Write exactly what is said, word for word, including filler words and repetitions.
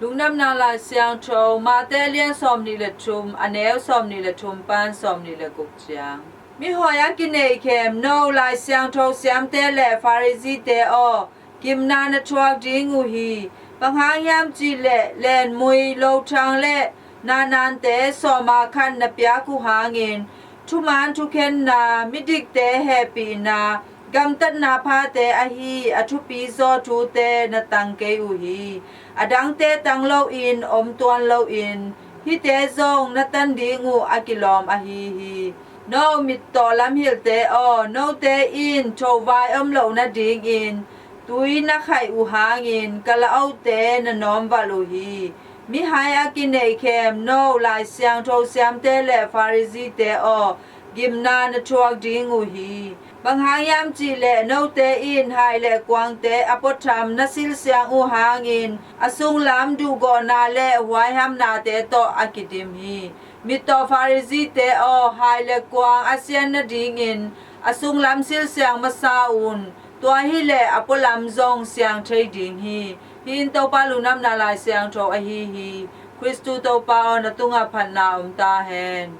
Lungdamna Lai Siangtho, Mate lian sawmnih le thum, a neu sawmnih le thum pan sawmnih le guk ciang. Mihawi a kineih khem, no Lai Siangtho siamte le Pharisee-te aw, gimna na thuak ding uh hi. Bang hang hiam cih leh, lenmui, lothang le nanante sawma khat na piak uh hangin, thuman thukhenna, midikte hehpihna, gamtatna phate ahi a thupi zaw thute na tang kei uh hi. A dangte tang loin, om tuan loin, hihte zong na tan ding uh a kilawm ahi hi. No mittaw lamhilhte aw, note in thovai om loh nadingin tui na khaih uh hangin kalaohte na nawmvalh uh hi. Mihai a kineih khem, no Lai Siangtho siamte le Pharisee-te aw, gimna na thuak ding uh hi. Bang hang hiam cih leh, note in hai le kuangte a puatham na silsiang uh hangin a sunglam duhgawhna le huaihamnate tawh a kidim hi. Mittaw Pharisee-te aw, hai le kuang a sian nadingin a sunglam silsiang masa un, tua hileh a pualam zong siang thei ding hi. Hih in Topa Lungdamna Lai Siangtho ahi hi. Khristu Topa aw, na tungah phatna om ta hen.